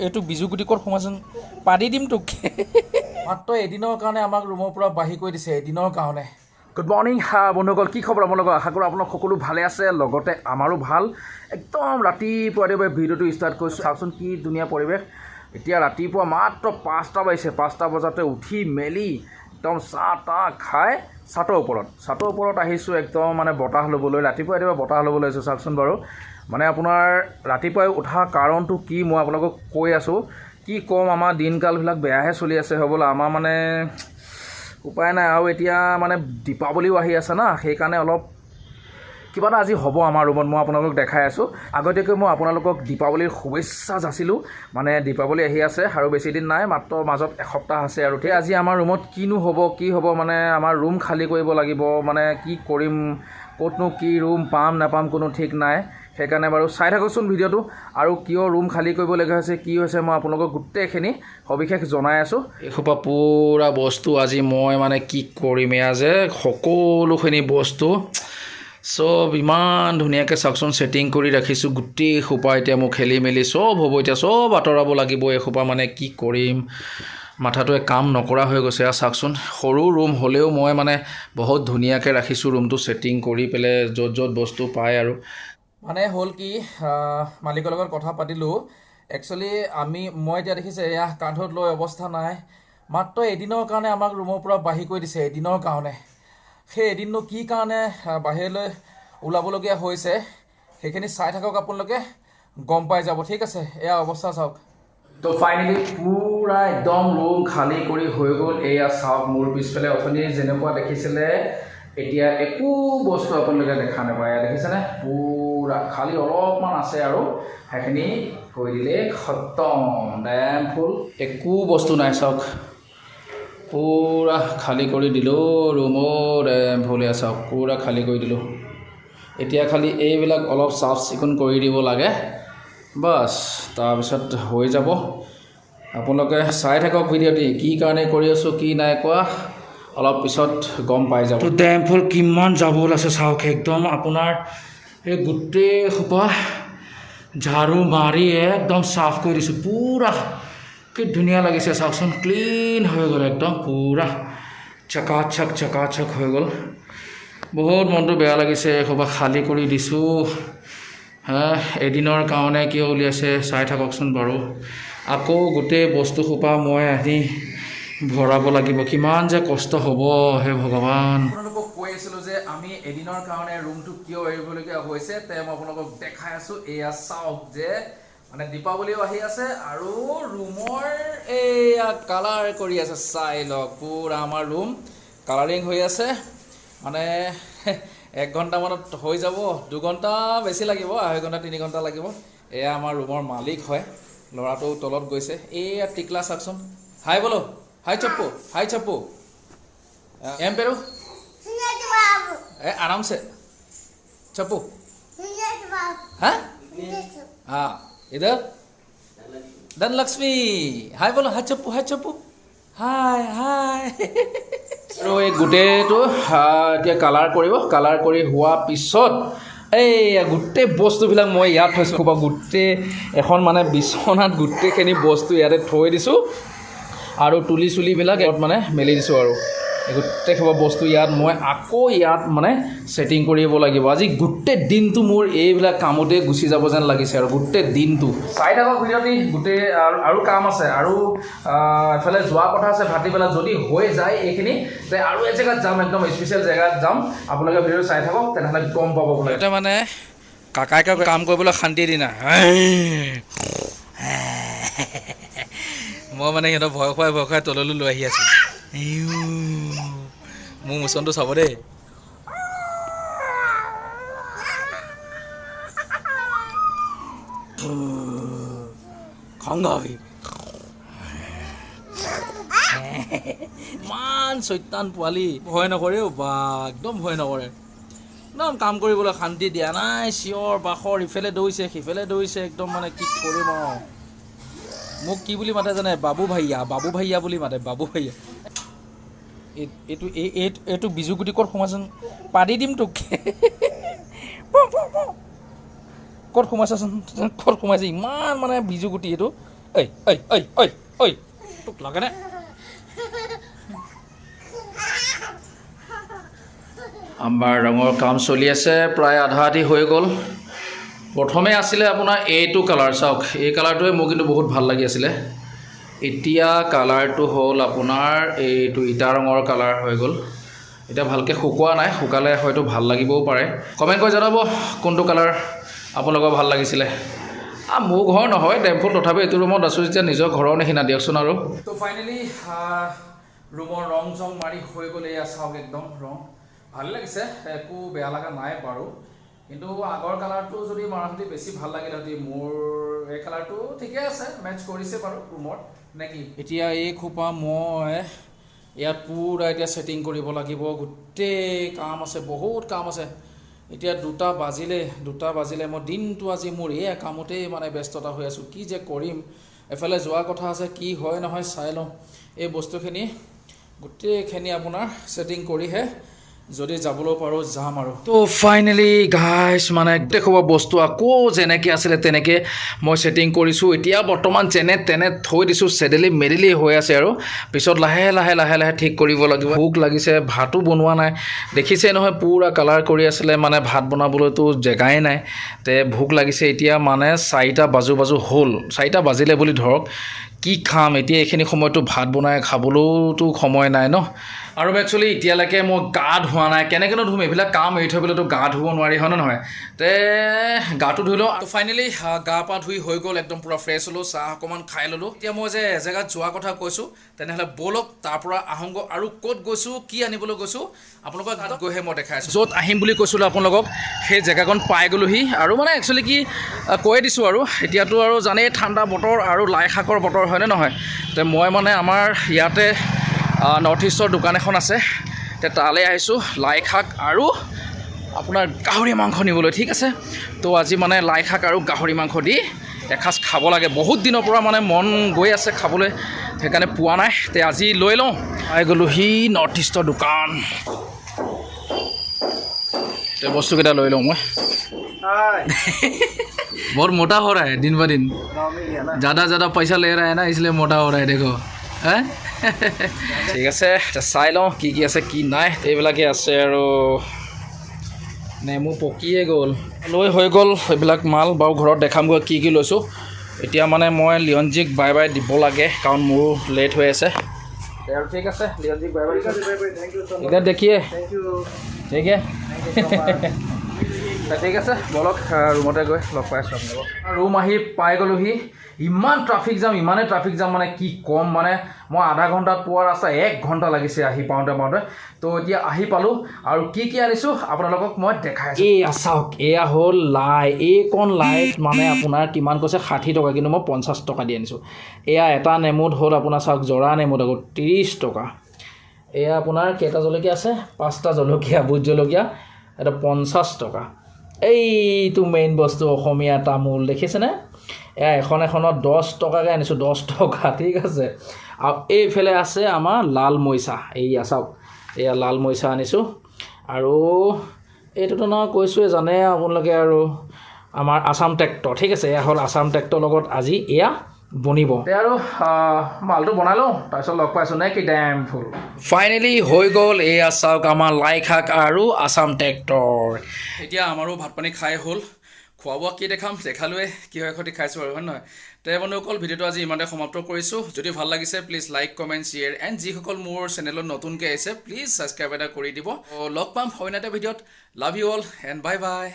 এইটো বিজুগুটি ক'ত সোমাইছোন, পাতি দিম তোক। মাত্ৰ এদিনৰ কাৰণে আমাক ৰুমৰ পৰা বাহিৰ কৰি দিছে, এদিনৰ কাৰণে। গুড মৰ্ণিং বন্ধুসকল, কি খবৰ আপোনালোকৰ? আশা কৰোঁ আপোনালোক সকলো ভালে আছে, লগতে আমাৰো ভাল। একদম ৰাতিপুৱা ৰাতিপুৱা ভিডিঅ'টো ষ্টাৰ্ট কৰিছোঁ। চাওকচোন কি ধুনীয়া পৰিৱেশ। এতিয়া ৰাতিপুৱা মাত্ৰ 5টা বাজিছে। 5টা বজাতে উঠি মেলি একদম চাহ তাহ খাই চাটৰ ওপৰত আহিছোঁ, একদম মানে বতাহ ল'বলৈ। ৰাতিপুৱা ৰাতিপুৱা বতাহ ল'বলৈ আহিছোঁ। চাওকচোন বাৰু, মানে আপোনাৰ ৰাতিপুৱাই উঠা কাৰণটো কি মই আপোনালোকক কৈ আছোঁ। কি ক'ম, আমাৰ দিনকালবিলাক বেয়াহে চলি আছে হ'বলা। আমাৰ মানে উপায় নাই আৰু। এতিয়া মানে দীপাৱলীও আহি আছে না, সেইকাৰণে অলপ কিবা এটা আজি হ'ব আমাৰ ৰুমত, মই আপোনালোকক দেখাই আছোঁ। আগতীয়াকৈ মই আপোনালোকক দীপাৱলীৰ শুভেচ্ছা যাচিলোঁ। মানে দীপাৱলী আহি আছে আৰু বেছি দিন নাই, মাত্ৰ মাজত এসপ্তাহ আছে। আৰু এতিয়া আজি আমাৰ ৰুমত কিনো হ'ব, কি হ'ব, মানে আমাৰ ৰুম খালী কৰিব লাগিব। মানে কি কৰিম, ক'তনো কি ৰুম পাম নাপাম কোনো ঠিক নাই। সেইকাৰণে বাৰু চাই থাককচোন ভিডিঅ'টো। আৰু কিয় ৰুম খালী কৰিবলগীয়া হৈছে, কি হৈছে, মই আপোনালোকক গোটেইখিনি সবিশেষ জনাই আছোঁ। এইসোপা পূৰা বস্তু আজি মই মানে কি কৰিম, এয়া যে সকলোখিনি বস্তু চব ইমান ধুনীয়াকৈ চাওকচোন ছেটিং কৰি ৰাখিছোঁ। গোটেই সোপা এতিয়া মোৰ খেলি মেলি চব হ'ব, এতিয়া চব আঁতৰাব লাগিব এইসোপা। মানে কি কৰিম, মাথাটোৱে কাম নকৰা হৈ গৈছে। আৰু চাওকচোন, সৰু ৰুম হ'লেও মই মানে বহুত ধুনীয়াকৈ ৰাখিছোঁ ৰুমটো ছেটিং কৰি পেলাই, য'ত য'ত বস্তু পায়। আৰু মানে হ'ল কি, মালিকৰ লগত কথা পাতিলোঁ। একচুৱেলি মই এতিয়া দেখিছে এয়া কান্ধত লৈ অৱস্থা নাই। মাত্ৰ এদিনৰ কাৰণে আমাক ৰুমৰ পৰা বাহিৰ কৰি দিছে, এদিনৰ কাৰণে। সেই এদিননো কি কাৰণে বাহিৰলৈ ওলাবলগীয়া হৈছে, সেইখিনি চাই থাকক আপোনালোকে, গম পাই যাব। ঠিক আছে, এয়া অৱস্থা চাওক। তো ফাইনেলি পূৰা একদম ৰুম খালী কৰি হৈ গ'ল। এয়া চাওক, মোৰ পিছফালে অথনি যেনেকুৱা দেখিছিলে, এতিয়া একো বস্তু আপোনালোকে দেখা নাপায়। এয়া দেখিছেনে, পূৰা খালী। অলপমান আছে আৰু, সেইখিনি কৰি দিলে খতম, ডেম ফুল। একো বস্তু নাই, চাওক, পূৰা খালী কৰি দিলোঁ ৰুমো। ডেম ফুল, এয়া চাওক, পূৰা খালী কৰি দিলোঁ। এতিয়া খালী এইবিলাক অলপ চাফ চিকুণ কৰি দিব লাগে, বাছ, তাৰপিছত হৈ যাব। আপোনালোকে চাই থাকক ভিডিঅ'টি, কি কাৰণে কৰি আছোঁ, কি নাই কোৱা, অলপ পিছত গম পাই যাব। ডেম ফুল কিমান জাবৰ আছে চাওক। একদম আপোনাৰ এই গোটেই সোপা ঝাৰু মাৰি একদম চাফ কৰি দিছোঁ পূৰা। কি ধুনীয়া লাগিছে চাওকচোন, ক্লিন হৈ গ'ল একদম, পূৰা চকাচক চকাচক হৈ গ'ল। বহুত মনটো বেয়া লাগিছে, এসোপা খালী কৰি দিছোঁ। হা, এদিনৰ কাৰণে কিয় উলিয়াইছে চাই থাককচোন বাৰু। আকৌ গোটেই বস্তু সোপা মই আনি ভৰাব লাগিব, কিমান যে কষ্ট হ'ব, হে ভগৱান। আপোনালোকক কৈ আছিলোঁ যে আমি এদিনৰ কাৰণে ৰুমটো কিয় এৰিবলগীয়া হৈছে, তে মই আপোনালোকক দেখাই আছোঁ। এয়া চাওক যে মানে দীপাৱলীও আহি আছে আৰু ৰুমৰ এইয়া কালাৰ কৰি আছে। চাই লওক, পূৰা আমাৰ ৰুম কালাৰিং হৈ আছে। মানে এক ঘণ্টামানত হৈ যাব, 2 ঘণ্টা বেছি লাগিব, 2.5 ঘণ্টা 3 ঘণ্টা লাগিব। এয়া আমাৰ ৰুমৰ মালিক হয়, ল'ৰাটো তলত গৈছে। এইয়া টিকলা চাওকচোন, হাই বলো, হাই চপ্পু, হাই চপ্পু, এম পেৰু ए आराम से चप्पू। हाँ हाँ, इधर धनलक्ष्मी, हाय बोलो, हाय चप्पू, हाय चप्पू, হাই হাই। আৰু এই গোটেইটো এতিয়া কালাৰ কৰিব। কালাৰ কৰি হোৱাৰ পিছত এই গোটেই বস্তুবিলাক মই ইয়াত থৈছোঁ। বা গোটেই এখন মানে বিচনাত গোটেইখিনি বস্তু ইয়াতে থৈ দিছোঁ আৰু তুলি চুলিবিলাক ইয়াত মানে মেলি দিছোঁ। আৰু এই গোটেইসোপা বস্তু ইয়াত মই আকৌ ইয়াত মানে ছেটিং কৰিব লাগিব। আজি গোটেই দিনটো মোৰ এইবিলাক কামতেই গুচি যাব যেন লাগিছে। আৰু গোটেই দিনটো চাই থাকক ভিডিঅ'টি গোটেই। আৰু কাম আছে আৰু এফালে যোৱা কথা আছে। ভাটিবেলা যদি হৈ যায় এইখিনি তে আৰু এজেগাত যাম, একদম স্পেচিয়েল জেগাত যাম। আপোনালোকে ভিডিঅ'টো চাই থাকক, তেনেহ'লে গম পাব। আপোনালোকে মানে কাকাইকে কাম কৰিবলৈ শান্তি দিনা। মই মানে সিহঁতক ভয় খুৱাই ভয় খুৱাই তললৈ লৈ আহি আছোঁ। মোৰ মোচনটো চাব দেই। খংগাবি, ইমান চৈতান পোৱালি, ভয় নকৰেও বা, একদম ভয় নকৰে। একদম কাম কৰিবলৈ শান্তি দিয়া নাই। চিঞৰ বাখৰ, ইফালে দৌৰিছে, সিফালে দৌৰিছে, একদম মানে কি কৰিম আৰু। মোক কি বুলি মাতে জানে? বাবু ভাইয়া, বাবু ভাইয়া বুলি মাতে, বাবু ভাইয়া। এইটো এইটো বিজুগুটি ক'ত সোমাইছোন, পাতি দিম তোক। ক'ত সোমাইছাচোন, ক'ত সোমাইছে? ইমান মানে বিজুগুটি এইটো। ঐ ঐ ঐ ঐ ঐ, তোক লাগেনে? আমাৰ ৰঙৰ কাম চলি আছে, প্ৰায় আধা আধি হৈ গ'ল। প্ৰথমে আছিলে আপোনাৰ এইটো কালাৰ, চাওক এই কালাৰটোৱে মোৰ কিন্তু বহুত ভাল লাগি আছিলে। এতিয়া কালাৰটো হ'ল আপোনাৰ এইটো ইটা ৰঙৰ কালাৰ হৈ গ'ল। এতিয়া ভালকৈ শুকোৱা নাই, শুকালে হয়তো ভাল লাগিবও পাৰে। কমেণ্ট কৰি জনাব কোনটো কালাৰ আপোনালোকৰ ভাল লাগিছিলে। মোৰ ঘৰ নহয় ডেমফুল, তথাপি এইটো ৰুমত আছোঁ যেতিয়া নিজৰ ঘৰৰ নিচিনা দিয়কচোন। আৰু ত' ফাইনেলি ৰুমৰ ৰং চং মাৰি হৈ গ'ল। এয়া চাওক, একদম ৰং ভাল লাগিছে, একো বেয়া লগা নাই বাৰু। কিন্তু আগৰ কালাৰটো যদি মাৰাহেঁতেন বেছি ভাল লাগিলেহেঁতেন। মোৰ এই কালাৰটো ঠিকে আছে, মেটচ কৰিছে বাৰু ৰুমত, নে কি? এতিয়া এই খোপা মই ইয়াত পূৰা এতিয়া ছেটিং কৰিব লাগিব। গোটেই কাম আছে, বহুত কাম আছে। এতিয়া 2টা বাজিলে, 2টা বাজিলে। মই দিনটো আজি মোৰ এয়া কামতেই মানে ব্যস্ততা হৈ আছোঁ। কি যে কৰিম, এফালে যোৱা কথা আছে, কি হয় নহয় চাই লওঁ। এই বস্তুখিনি গোটেইখিনি আপোনাৰ ছেটিং কৰিহে যদি যাবলৈ পাৰোঁ যাম আৰু। ত' ফাইনেলি গাইছ, মানে গোটেই বস্তু আকৌ যেনেকৈ আছিলে তেনেকৈ মই ছেটিং কৰিছোঁ। এতিয়া বৰ্তমান যেনে তেনে থৈ দিছোঁ, চেদেলি মেদেলি হৈ আছে আৰু পিছত লাহে লাহে লাহে লাহে ঠিক কৰিব লাগিব। ভোক লাগিছে, ভাতো বনোৱা নাই, দেখিছে নহয় পূৰা কালাৰ কৰি আছিলে, মানে ভাত বনাবলৈতো জেগাই নাই। তে ভোক লাগিছে এতিয়া, মানে 4টা বাজো বাজো হ'ল, 4টা বাজিলে বুলি ধৰক। কি খাম এতিয়া? এইখিনি সময়ততো ভাত বনাই খাবলৈওতো সময় নাই ন। আৰু একচুৱেলি এতিয়ালৈকে মই গা ধোৱা নাই, কেনেকৈনো ধুম? এইবিলাক কাম এৰি থৈ পেলাইতো গা ধুব নোৱাৰি, হয়নে নহয়? তে গাটো ধুই লওঁ। ফাইনেলি গা পা ধুই হৈ গ'ল, একদম পূৰা ফ্ৰেছ হ'লোঁ, চাহ অকণমান খাই ল'লোঁ। এতিয়া মই যে এজেগাত যোৱা কথা কৈছোঁ, তেনেহ'লে ব'লক তাৰ পৰা আহোঁগৈ। আৰু ক'ত গৈছোঁ, কি আনিবলৈ গৈছোঁ, আপোনালোকক তাত গৈহে মই দেখাই আছোঁ। য'ত আহিম বুলি কৈছিলোঁ আপোনালোকক, সেই জেগাকণ পাই গ'লোহি। আৰু মানে একচুৱেলি কি কৈয়ে দিছোঁ আৰু, এতিয়াতো আৰু জানেই ঠাণ্ডা বতৰ আৰু লাই শাকৰ বতৰ, হয়নে নহয়? তে মই মানে আমাৰ ইয়াতে নৰ্থ ইষ্টৰ দোকান এখন আছে, তে তালৈ আহিছোঁ লাই শাক আৰু আপোনাৰ গাহৰি মাংস নিবলৈ, ঠিক আছে? তো আজি মানে লাই শাক আৰু গাহৰি মাংস দি এসাঁজ খাব লাগে। বহুত দিনৰ পৰা মানে মন গৈ আছে খাবলৈ, সেইকাৰণে পোৱা নাই। তে আজি লৈ লওঁ। পাই গ'লোহি নৰ্থ ইষ্টৰ দোকান। তে বস্তুকেইটা লৈ লওঁ মই। बहुत मोटा हो रहा है दिन ब दिन। ज़्यादा ज़्यादा पैसा ले रहा है ना, इसलिए मोटा हो रहा है, देखो हैं। ঠিক আছে, এতিয়া চাই লওঁ কি কি আছে কি নাই। এইবিলাকে আছে আৰু নেমু পকিয়ে গ'ল। লৈ হৈ গ'ল এইবিলাক মাল বাৰু, ঘৰত দেখামগৈ কি কি লৈছোঁ। এতিয়া মানে মই লিয়নজিক বাই বাই দিব লাগে, কাৰণ মোৰো লেট হৈ আছে। আৰু ঠিক আছে, লিয়নজিক বাই বাই। इधर देखिए, ठीक है। ঠিক আছে, ব'লক ৰুমতে গৈ লগ পাই আছোঁ আপোনালোকক। ৰুম আহি পাই গ'লোহি। ইমান ট্ৰাফিক জাম, ইমানেই ট্ৰাফিক জাম, মানে কি ক'ম, মানে মই আধা ঘণ্টাত পোৱা ৰাস্তা এক ঘণ্টা লাগিছে আহি পাওঁতে পাওঁতে। তো এতিয়া আহি পালোঁ আৰু কি কি আনিছোঁ আপোনালোকক মই দেখাই আছোঁ। এইয়া চাওক, এয়া হ'ল লাই। এইকণ লাইত মানে আপোনাৰ কিমান কৈছে? 60 টকা, কিন্তু মই 50 টকা দি আনিছোঁ। এয়া এটা নেমুত হ'ল আপোনাৰ, চাওক, জৰা নেমুত আকৌ 30 টকা। এয়া আপোনাৰ কেইটা জলকীয়া আছে? পাঁচটা জলকীয়া, ভোট জলকীয়া এটা 50 টকা। এইটো মেইন বস্তু অসমীয়া তামোল, দেখিছেনে? এয়া এখন এখনত 10 টকাকৈ আনিছোঁ, 10 টকা, ঠিক আছে। আৰু এইফালে আছে আমাৰ লাল মৰিচা। এইয়া চাওক, এয়া লাল মৰিচা আনিছোঁ। আৰু এইটোতো ন কৈছোঁৱে, জানে আপোনালোকে, আৰু আমাৰ আছাম ট্ৰেক্টৰ, ঠিক আছে। এয়া হ'ল আছাম ট্ৰেক্টৰ লগত আজি এয়া বনিব। আৰু মালটো বনাই লওঁ, তাৰপিছত লগ পাইছোঁ, নে কি? ডেম ফুল ফাইনেলি হৈ গ'ল। এয়া চাওক, আমাৰ লাই শাক আৰু আছাম ট্ৰেক্টৰ। এতিয়া আমাৰো ভাত পানী খাই হ'ল। খোৱা বোৱা কি দেখাম, দেখালোৱে কিহৰ সৈতে খাইছোঁ আৰু, হয় নহয়? তে বন্ধুসকল, ভিডিঅ'টো আজি ইমানতে সমাপ্ত কৰিছোঁ। যদি ভাল লাগিছে, please like, comment, share and যিসকল মোৰ চেনেলত নতুনকৈ আহিছে, প্লিজ ছাবস্ক্ৰাইব এটা কৰি দিব। লগ পাম অন্য এটা ভিডিঅ'ত। Love you all and bye bye.